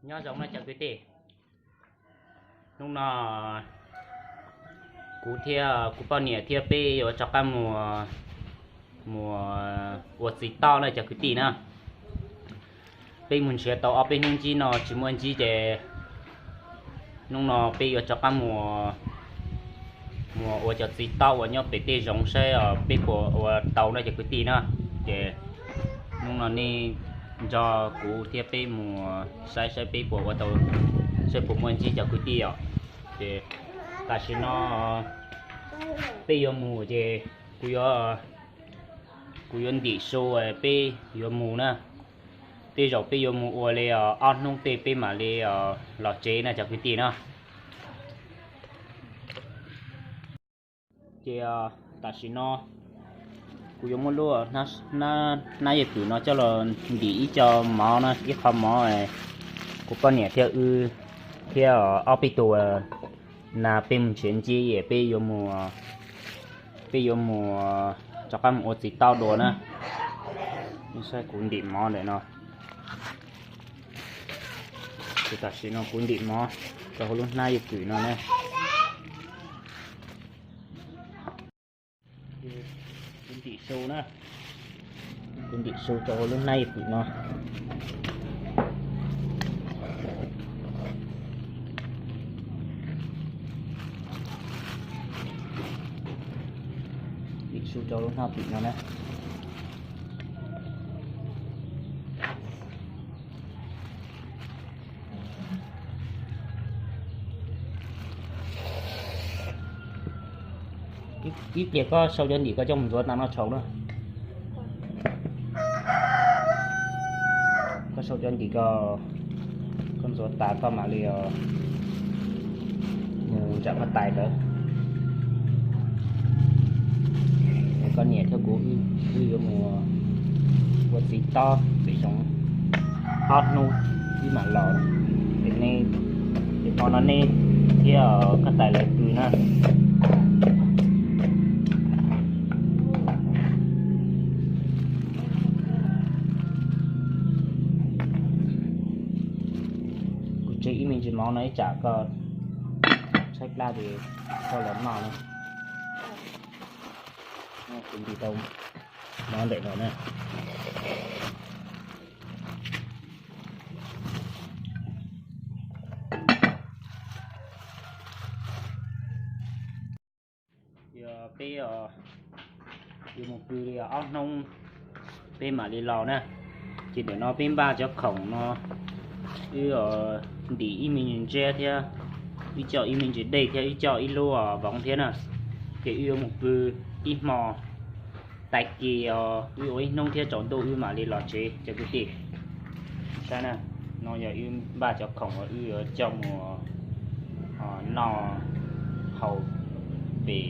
Nyob zoo na cov kwv tij, hnub no kuv thiab kuv poj niam thiab peb yuav rov qab mus, mus ua txiv toj na cov kwv tij na. Peb mus nrhiav tau ob peb hnub ntsib no tsis muaj ntsib ces hnub no peb yuav rov qab mus, mus ua cov txiv toj uas nyob pem tej zoov saib peb puas ua tau na cov kwv tij na. Ces hnub no nej nrog kuv thiab peb mus saib saib peb puas ua tau, saib puas muaj ntsib cov kwv tij os. Ces tam sim no peb yuav mus ces kuv yuav, kuv yuav ntim su peb yuav mus na. Tej zaum peb yuav mus ua li ob hnub tej peb mam li los tsev na cov kwv tij na. Ces tam sim no kuv yuav muab lub hnab yej pwm no coj los ntim ib co mov na, ib qho mov kuv poj niam thiab wb thiab ob peb tug nas peb mus nrhiav ntsib es peb yuav mus, peb yuav mus rov qab mus ua txiv toj dua na. Saib kuv ntim mov ntawm no. Ces tam sim no kuv ntim mov rau hauv lub hnab yej pwm no na. Kuv ntim su na, kuv ntim su rau hauv lub hnab yej pwm no. Ntim su rau lub hnab pwm no na. Ib pliag koj sau cov ntim koj coj mus ntxuav tas noj tshauv na. Koj sau cov ntim koj, koj ntxuav tas koj mam li mus nram koj tais ntawd. Koj niam thiab kuv wb yuav mus ua txiv tob pem zoov ob hnub wb mam los. Ces hmo no nej thiab koj tais lawv pw na. Kuv tseg ib me ntsis mov no ib tsam koj tshaib plab ces koj los noj na. Kuv ntim tau mov ntawm no na. Yog peb yuav mus pw li ob hnub peb mam li los na. Ces ntawm no peb npaj cov khoom no, wb ntim ib me ntsis ntshiab thiab, wb coj ib me ntsis dej thiab wb coj ib lub voov thiab na. Ces wb yuav mus pw ib hmo, tag kis wb ua ib hnub thiab tsaus ntuj wb mam li los tsev cov kwv tij. Saib na, no yog wb npaj cov khoom uas wb yuav coj mus noj haus pem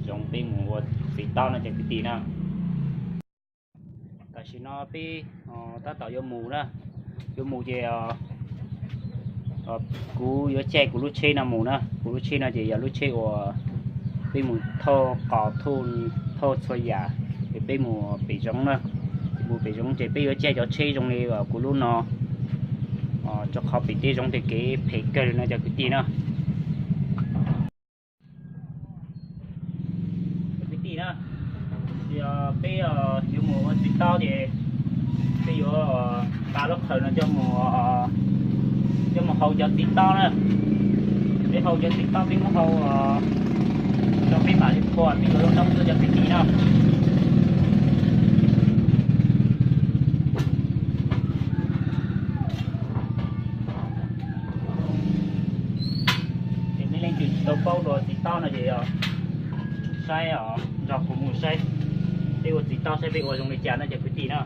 zoov peb mus ua txiv tob no cov kwv tij na. Tam sim no peb tab tom yuav mus na, yuav mus ces kuv yuav caij kuv lub tsheb no mus na. Kuv lub tsheb no ces yog lub tsheb uas peb mus thauj qos, thauj txhua yam, es peb mus pem zoov na. Mus pem zoov ces peb yuav caij cov tsheb zoo li kuv lub no, rau qhov pem tej zoov tej kev phem kawg li no cov kwv tij na. Kwv tij na, peb yuav mus ua txiv tob ces peb yuav nqa lub qhawv no coj mus, coj mus hau cov txiv tob na. Peb hau cov txiv tob peb muab hau rau peb mam li phua peb yuav lub noob tuaj cov kwv tij na. Ces nej leej twg tsis tau paub dua txiv tob no ces saib, nrog kuv mus saib peb ua txiv tob saib peb ua zoo li cas na cov kwv tij na.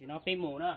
Tam sim no peb mus na.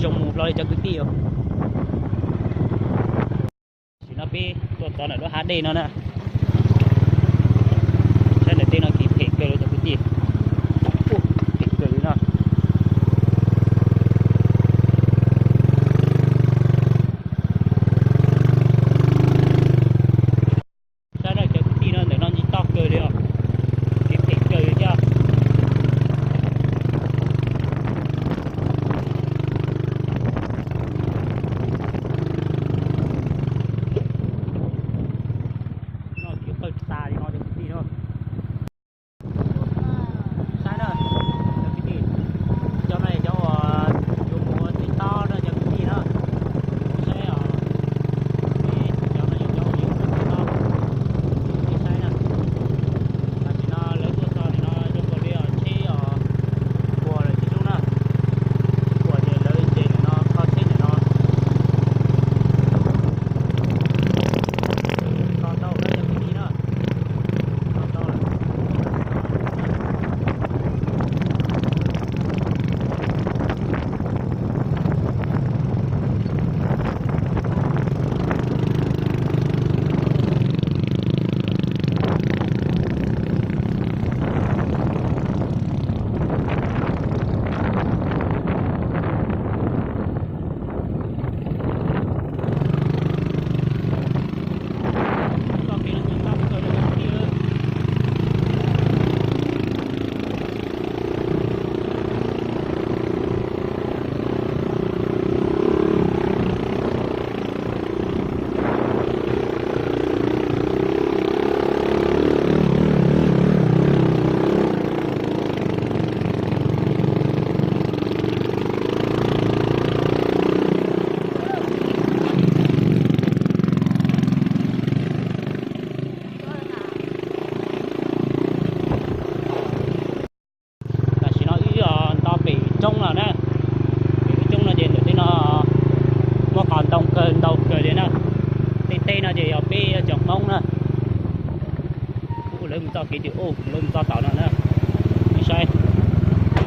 Zoo mus hlo li cov kwv tij. Tam sim no peb tuaj txog ntawm lub hav dej no na. Saib ntawm tej no kev phem kawg li cov kwv tij. Phem kawg li no. Saib na cov kwv tij no, ntawm no ntsis toj kawg li os. Kev phem kawg li thiab. No kev qawj tas li no cov kwv tij no. Saib na cov kwv tij, cov no yog cov uas yuav mus ua txiv tob na cov kwv tij na. Saib os, cov no yog cov uas yuav mus ua txiv tob. Saib na, tam sim no lawv tuaj txog ntawm no zoo nkaus li os tsheb os puag lawm tsis zoo na. Puag ces lawv ces ntawm no kho tsheb ntawm no. Kho tau lawm cov kwv tij na. Kho tau lawm. Tam sim no wb nto pem roob lawm na. Pem lub roob no ces ntawm tej no muaj qhov ntoo kawg ntau kawg li na. Tej teb no ces yog peb cov Hmoob na. Lawv mus txoj kev twg, lawv mus txoj tom no na. Nej saib,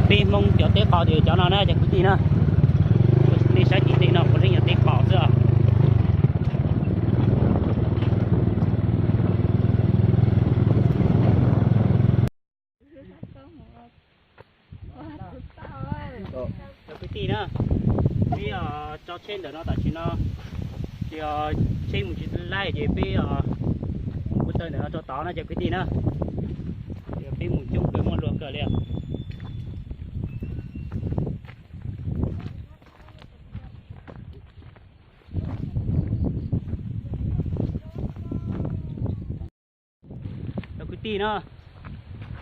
peb Hmoob cov teb qhov ces cov no na cov kwv tij na. Nej saib tim tej no puav leej yog teb qhov xwb os. Cov kwv tij na, peb tso tsheb ntawm no tam sim no, ces tsheb mus tsis laij ces peb ua taw ntawm no rau tod no cov kwv tij na. Peb mus coob kawg muaj luag kawg li. Cov kwv tij na,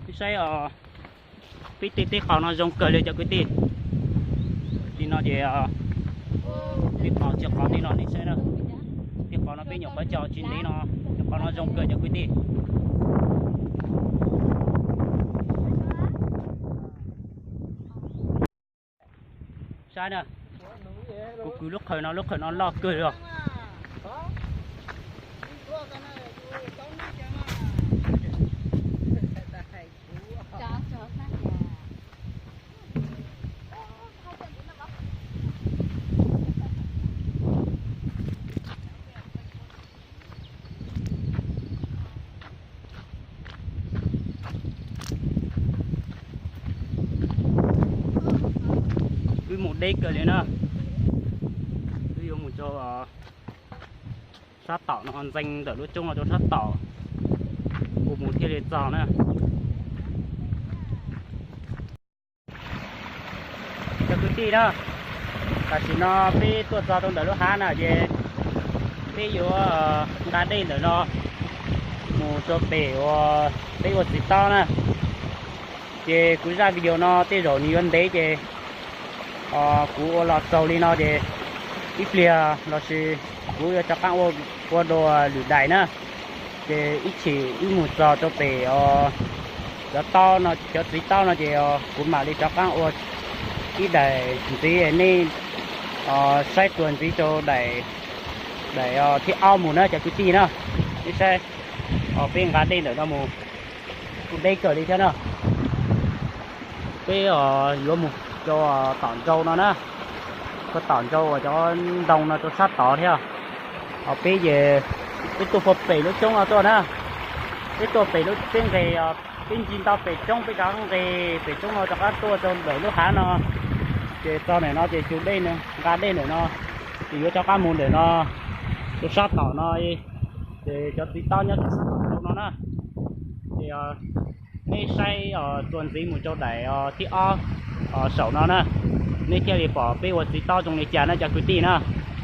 nej saib os, peb tej teb qhov no zoo kawg li cov kwv tij. Li no ces tej qhov tsis qhov tej no nej saib na. Tej qhov no peb nyuam qhuav cog tsis ntev no, tej qhov no zoo kawg cov kwv tij. Saib na, kuv kwv lub qhawv no, lub qhawv no loj kawg li os. Wb mus deb kawg li na, wb yuav mus rau sab tom no, ntxeev ntawm lub roob no rau sab tom, kuv mus thiaj li txog na. Cov kwv tij na, tam sim no peb tuaj txog rau ntawm lub hav na ces peb yuav nqa dej ntawm no mus rau pem uas peb ua txiv tob na. Ces kuv zaj video no tej zaum nws yuav ntev ces kuv ua los txaus li no ces ib pliag lossis kuv yuav rov qab ua dua lwm daim na. Ces ib chim wb mus txog rau pem os, cov taub no, cov txiv taub no ces kuv mam li rov qab ua ib daim ntxiv, nej saib txuas ntxiv rau daim, daim thib ob mus na cov kwv tij na. Nej saib, peb nqa dej ntawm no mus, kuj deb kawg li thiab na. Peb yuav mus rau tom nraud no na. Puag tom ntsa uas cov ntoo no rau sab tod thiab. Ho peb ces peb tuaj puag pem lub xyoob no tuaj na. Peb tuaj pem lub teb nqes, peb ncig ntau pem roob peb rov qab nqes pem roob no rov qab tuaj rau ntawm lub hav no. Ces txog ntawm no ces tus dej nqa dej ntawm no, ces yuav rov qab mus ntawm no, rau sab tom no. Ces cov txiv taub nyob rau sab tom no na. Ces nej saib txuas ntxiv mus rau daim thib ob saum no na, nej thiaj li pom peb ua txiv taub zoo li cas na cov kwv tij na.